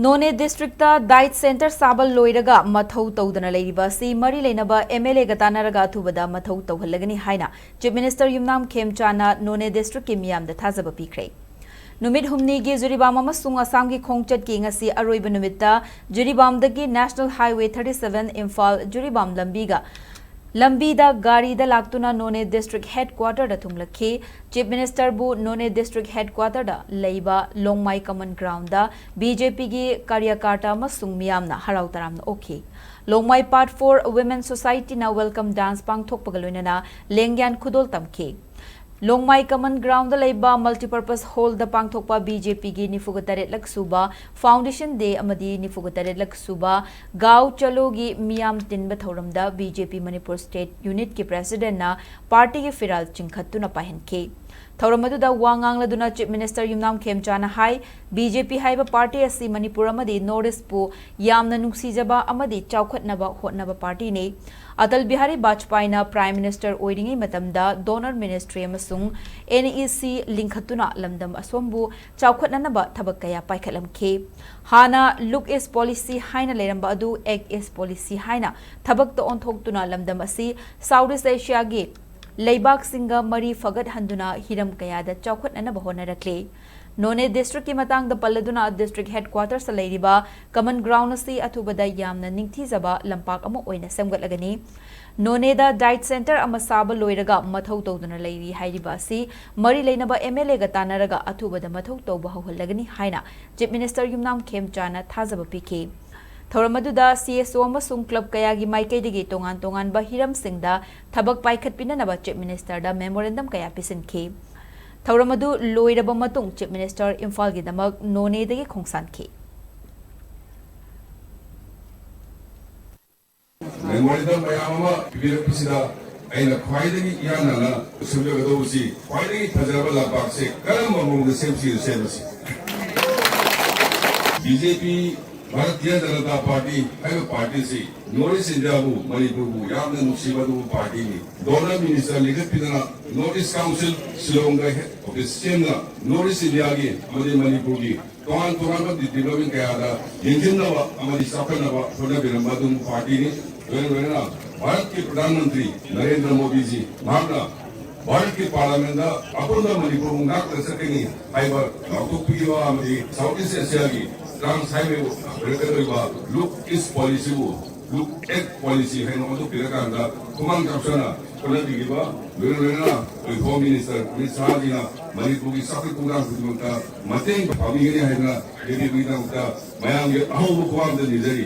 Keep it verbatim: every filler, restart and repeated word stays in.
ꯅꯣꯅꯦ district diet centre ꯁꯥꯕ ꯂꯣꯏꯔꯒ ꯃꯊꯧ ꯇꯧꯗꯅ ꯂꯩꯔꯤꯕ ꯑꯁꯤ ꯃꯔꯤ ꯂꯩꯅꯕ ꯑꯦꯝ ꯑꯦꯜ ꯑꯦꯒ ꯇꯥꯟꯅꯔꯒ ꯑꯊꯨꯕꯗ ꯃꯊꯧ ꯇꯧꯍꯜꯂꯒꯅꯤ ꯍꯥꯏꯅ ꯆꯤꯐ ꯃꯤꯅꯤꯁꯇꯔ ꯌꯨꯝꯅꯥꯝ ꯈꯦꯝꯆꯥꯅ ꯅꯣꯅꯦ ꯗꯤꯁꯇ꯭ꯔꯤꯛꯀꯤ ꯃꯤꯌꯥꯝꯗ ꯊꯥꯖꯕ ꯄꯤꯈ꯭ꯔꯦ꯫ ꯅꯨꯃꯤꯠ ꯍꯨꯝꯅꯤꯒꯤ ꯖꯤꯔꯤꯕꯥꯝ ꯑꯃꯁꯨꯡ ꯑꯁꯥꯝꯒꯤ ꯈꯣꯡꯆꯠꯀꯤ ꯉꯁꯤ ꯑꯔꯣꯏꯕ ꯅꯨꯃꯤꯠꯇ ꯖꯤꯔꯤꯕꯥꯝꯗꯒꯤ National Highway thirty seven Imphal Jiribam ꯂꯝꯕꯤꯒ ꯂꯝꯕꯤꯗ ꯒꯥꯔꯤꯗ ꯂꯥꯛꯇꯨꯅ ꯅꯣꯅꯦ ꯗꯤꯁꯇ꯭ꯔꯤꯛ ꯍꯦꯗ ꯀ꯭ꯋꯥꯇꯔꯗ ꯊꯨꯡꯂꯛꯈꯤ꯫ ꯆꯤꯐ ꯃꯤꯅꯤꯁꯇꯔꯕꯨ ꯅꯣꯅꯦ ꯗꯤꯁꯇ꯭ꯔꯤꯛ ꯍꯦꯗ ꯀ꯭ꯋꯥꯇꯔꯗ ꯂꯩꯕ ꯂꯣꯡꯃꯥꯏ ꯀꯃꯟ ꯒ꯭ꯔꯥꯎꯟꯗ ꯕꯤ ꯖꯦ ꯄꯤꯒꯤ ꯀꯥꯔꯌꯀꯥꯔꯇꯥ ꯑꯃꯁꯨꯡ ꯃꯤꯌꯥꯝꯅ ꯍꯔꯥꯎ ꯇꯔꯥꯝꯅ ꯑꯣꯛꯈꯤ꯫ ꯂꯣꯡꯃꯥꯏ Part four Women Societyꯅ welcome dance ꯄꯥꯡꯊꯣꯛꯄꯒ ꯂꯣꯏꯅꯅ ꯂꯦꯡꯌꯥꯟ ꯈꯨꯗꯣꯜ ꯇꯝꯈꯤ꯫ ꯂꯣꯡꯃꯥꯏ ꯀꯃꯟ ꯒ꯭ꯔꯥꯎꯟꯗ ꯂꯩꯕ ꯃꯜꯇꯤꯄꯔꯄꯁ ꯍꯣꯜꯗ ꯄꯥꯡꯊꯣꯛꯄ ꯕꯤ ꯖꯦ ꯄꯤꯒꯤ ꯅꯤꯐꯨꯒ ꯇꯔꯦꯠꯂꯛ ꯁꯨꯕ ꯐꯥꯎꯟꯗꯦꯁꯟ ꯗꯦ ꯑꯃꯗꯤ ꯅꯤꯐꯨꯒ ꯇꯔꯦꯠꯂꯛ ꯁꯨꯕ ꯒꯥꯎ ꯆꯂꯣꯒꯤ ꯃꯤꯌꯥꯝ ꯇꯤꯟꯕ ꯊꯧꯔꯝꯗ ꯕꯤ ꯖꯦ ꯄꯤ ꯃꯅꯤꯄꯨꯔ ꯁ꯭ꯇꯦꯠ ꯌꯨꯅꯤꯠꯀꯤ ꯄ꯭ꯔꯦꯁꯤꯗꯦꯟꯠꯅ ꯄꯥꯔꯇꯤꯒꯤ ꯐꯤꯔꯥꯜ ꯆꯤꯡꯈꯠꯇꯨꯅ ꯄꯥꯏꯍꯟꯈꯤ꯫ ꯊꯧꯔꯝ ꯑꯗꯨꯗ ꯋꯥ ꯉꯥꯡꯂꯗꯨꯅ ꯆꯤꯐ ꯃꯤꯅꯤꯁꯇꯔ ꯌꯨꯝꯅꯥꯝ ꯈꯦꯝꯆꯥꯅ ꯍꯥꯏ, ꯕꯤ ꯖꯦ ꯄꯤ ꯍꯥꯏꯕ ꯄꯥꯔꯇꯤ ꯑꯁꯤ ꯃꯅꯤꯄꯨꯔ ꯑꯃꯗꯤ ꯅꯣꯔꯠ ꯏꯁ꯭ꯠꯄꯨ ꯌꯥꯝꯅ ꯅꯨꯡꯁꯤꯖꯕ ꯑꯃꯗꯤ ꯆꯥꯎꯈꯠꯅꯕ ꯍꯣꯠꯅꯕ ꯄꯥꯔꯇꯤꯅꯤ꯫ ꯑꯇꯜ ꯕꯤꯍꯥꯔꯤ ꯕꯥꯖꯄꯥꯏꯅ ꯄ꯭ꯔꯥꯏꯝ ꯃꯤꯅꯤꯁꯇꯔ ꯑꯣꯏꯔꯤꯉꯩ ꯃꯇꯝꯗ ꯗꯣꯅꯔ ꯃꯤꯅꯤꯁꯇ꯭ꯔꯤ ꯑꯃꯁꯨꯡ ꯑꯦꯟ ꯏ ꯁꯤ ꯂꯤꯡꯈꯠꯇꯨꯅ ꯂꯝꯗꯝ ꯑꯁꯣꯝꯕꯨ ꯆꯥꯎꯈꯠꯅꯅꯕ ꯊꯕꯛ ꯀꯌꯥ ꯄꯥꯏꯈꯠꯂꯝꯈꯤ꯫ ꯍꯥꯟꯅ Look East Policy ꯍꯥꯏꯅ ꯂꯩꯔꯝꯕ ꯑꯗꯨ Act East Policy ꯍꯥꯏꯅ ꯊꯕꯛꯇ ꯑꯣꯟꯊꯣꯛꯇꯨꯅ ꯂꯝꯗꯝ ꯑꯁꯤ ꯁꯥꯎꯠ ꯏꯁ꯭ꯠ ꯑꯦꯁꯤꯌꯥꯒꯤ ꯂꯩꯕꯥꯛꯁꯤꯡꯒ ꯃꯔꯤ ꯐꯒꯠꯍꯟꯗꯨꯅ ꯍꯤꯔꯝ ꯀꯌꯥꯗ ꯆꯥꯎꯈꯠꯅꯅꯕ ꯍꯣꯠꯅꯔꯛꯂꯤ꯫ ꯅꯣꯅꯦ ꯗꯤꯁꯇ꯭ꯔꯤꯛꯀꯤ ꯃꯇꯥꯡꯗ ꯄꯜꯂꯗꯨꯅ ꯗꯤꯁꯇ꯭ꯔꯤꯛ ꯍꯦꯗ ꯀ꯭ꯋꯥꯇꯔꯁꯇ ꯂꯩꯔꯤꯕ ꯀꯃꯟ ꯒ꯭ꯔꯥꯎꯟ ꯑꯁꯤ ꯑꯊꯨꯕꯗ ꯌꯥꯝꯅ ꯅꯤꯡꯊꯤꯖꯕ ꯂꯝꯄꯥꯛ ꯑꯃ ꯑꯣꯏꯅ ꯁꯦꯝꯒꯠꯂꯒꯅꯤ꯫ ꯅꯣꯅꯦꯗ ꯗꯥꯏꯠ ꯁꯦꯟꯇꯔ ꯑꯃ ꯁꯥꯕ ꯂꯣꯏꯔꯒ ꯃꯊꯧ ꯇꯧꯗꯨꯅ ꯂꯩꯔꯤ ꯍꯥꯏꯔꯤꯕ ꯑꯁꯤ ꯃꯔꯤ ꯂꯩꯅꯕ ꯑꯦꯝ ꯑꯦꯜ ꯑꯦꯒ ꯇꯥꯟꯅꯔꯒ ꯑꯊꯨꯕꯗ ꯃꯊꯧ ꯇꯧꯕ ꯍꯧꯍꯜꯂꯒꯅꯤ ꯍꯥꯏꯅ ꯆꯤꯐ ꯃꯤꯅꯤꯁꯇꯔ ꯌꯨꯝꯅꯥꯝ ꯈꯦꯝꯆꯥꯅ ꯊꯥꯖꯕ ꯄꯤꯈꯤ꯫ ꯊꯧꯔꯝ ꯑꯗꯨꯗ ꯁꯤ ꯑꯦꯁ ꯑꯣ ꯑꯃꯁꯨꯡ ꯀ꯭ꯂꯕ ꯀꯌꯥꯒꯤ ꯃꯥꯏꯀꯩꯗꯒꯤ ꯇꯣꯉꯥꯟ ꯇꯣꯉꯥꯟꯕ ꯍꯤꯔꯝꯁꯤꯡꯗ ꯊꯕꯛ ꯄꯥꯏꯈꯠꯄꯤꯅꯅꯕ ꯆꯤꯐ ꯃꯤꯅꯤꯁꯇꯔꯗ ꯃꯦꯃꯣꯔꯦꯟꯗꯝ ꯀꯌꯥ ꯄꯤꯁꯤꯟꯈꯤ꯫ ꯊꯧꯔꯝ ꯑꯗꯨ ꯂꯣꯏꯔꯕ ꯃꯇꯨꯡ ꯆꯤꯐ ꯃꯤꯅꯤꯁꯇꯔ ꯏꯝꯐꯥꯜꯒꯤꯗꯃꯛ ꯅꯣꯅꯦꯗꯒꯤ ꯈꯣꯡꯁꯥꯟꯈꯤ꯫ ꯃꯦꯃꯣꯔꯦꯟꯗꯝ ꯃꯌꯥꯝ ꯑꯃ ꯄꯤꯕꯤꯔꯛꯄꯁꯤꯗ ꯑꯩꯅ ꯈ꯭ꯋꯥꯏꯗꯒꯤ ꯏꯍꯥꯟ ꯍꯥꯟꯅ ꯁꯦꯝꯖꯒꯗꯧꯕꯁꯤ ꯈ꯭ꯋꯥꯏꯗꯒꯤ ꯐꯖꯔꯕ ꯂꯝꯄꯥꯛꯁꯦ ꯀꯔꯝꯕ ꯃꯑꯣꯡꯗ ꯁꯦꯝꯁꯤꯒꯦ ꯁꯦꯝꯕꯁꯤ꯫ B J P, Bharatiya Janata party ꯍꯥꯏꯕ ꯄꯥꯔꯇꯤꯁꯤ ꯅꯣꯔꯠ ꯏꯁ꯭ꯠ ꯏꯟꯗꯤꯌꯥꯕꯨ, ꯃꯅꯤꯄꯨꯔꯕꯨ ꯌꯥꯝꯅ ꯅꯨꯡꯁꯤꯕ ꯑꯗꯨꯒꯨꯝꯕ ꯄꯥꯔꯇꯤꯅꯤ꯫ ꯗꯣꯅꯔ ꯃꯤꯅꯤꯁꯇꯔ ꯂꯤꯡꯈꯠꯄꯤꯗꯅ ꯅꯣꯔꯠ ꯏꯁ꯭ꯠ ꯀꯥꯎꯟꯁꯤꯜ ꯁꯤꯂꯣꯡꯗ ꯍꯦꯗ ꯑꯣꯐꯤꯁ ꯁꯦꯝꯅ ꯅꯣꯔꯠ ꯏꯁ꯭ꯠ ꯏꯟꯗꯤꯌꯥꯒꯤ ꯑꯃꯗꯤ ꯃꯅꯤꯄꯨꯔꯒꯤ ꯇꯣꯉꯥꯟ ꯇꯣꯉꯥꯟꯕ ꯗꯤꯄ꯭ꯂꯣꯃꯦꯟ ꯀꯌꯥꯗ ꯌꯦꯡꯁꯤꯟꯅꯕ ꯑꯃꯗꯤ ꯆꯥꯎꯈꯠꯅꯕ ꯍꯣꯠꯅꯕꯤꯔꯝꯕ ꯑꯗꯨꯒꯨꯝꯕ ꯄꯥꯔꯇꯤꯅꯤ꯫ ꯂꯣꯏꯅ ꯂꯣꯏꯅꯅ ꯚꯥꯔꯠꯀꯤ ꯄ꯭ꯔꯙꯥꯟ ꯃꯟꯇ꯭ꯔꯤ ꯅꯔꯦꯟꯗ꯭ꯔ ꯃꯣꯗꯤꯖꯤ, ꯃꯍꯥꯛꯅ ꯚꯥꯔꯠꯀꯤ ꯄꯥꯔꯂꯥꯃꯦꯟꯗ ꯑꯄꯨꯟꯕ ꯃꯅꯤꯄꯨꯔꯕꯨ ꯉꯥꯛꯅ ꯆꯠꯀꯅꯤ ꯍꯥꯏꯕ ꯂꯥꯎꯊꯣꯛꯄꯤꯈꯤꯕ ꯑꯃꯗꯤ ꯁꯥꯎꯠ ꯏꯁ ꯑꯦꯁꯤꯌꯥꯒꯤ ꯇ꯭ꯔꯥꯟꯁ ꯍꯥꯏꯋꯦꯕꯨ ꯑꯣꯏꯔꯛꯀꯗꯧꯔꯤꯕ ꯂꯨꯛ ꯏꯁ ꯄꯣꯂꯤꯁꯤꯕꯨ, ꯂꯨꯛ ꯑꯦꯠ ꯄꯣꯂꯤꯁꯤ ꯍꯥꯏꯅ ꯑꯣꯟꯊꯣꯛꯄꯤꯔꯀꯥꯟꯗ ꯈꯨꯃꯥꯡ ꯆꯥꯎꯁꯅ ꯍꯣꯠꯅꯕꯤꯈꯤꯕ, ꯂꯣꯏꯅ ꯂꯣꯏꯅꯅ ꯑꯩꯈꯣꯏ ꯍꯣꯝ ꯃꯤꯅꯤꯁꯇꯔ ꯑꯃꯤꯠ ꯁꯥꯍꯖꯤꯅ ꯃꯅꯤꯄꯨꯔꯒꯤ ꯆꯥꯎꯈꯠ ꯊꯧꯔꯥꯡ ꯈꯨꯗꯤꯡꯃꯛꯇ ꯃꯇꯦꯡ ꯄꯥꯡꯕꯤꯒꯅꯤ ꯍꯥꯏꯗꯅ ꯂꯦꯞꯄꯤꯕꯒꯤꯗꯃꯛꯇ ꯃꯌꯥꯝꯒꯤ ꯑꯍꯧꯕ ꯈꯨꯋꯥꯡꯗ ꯅꯤꯖꯔꯤ꯫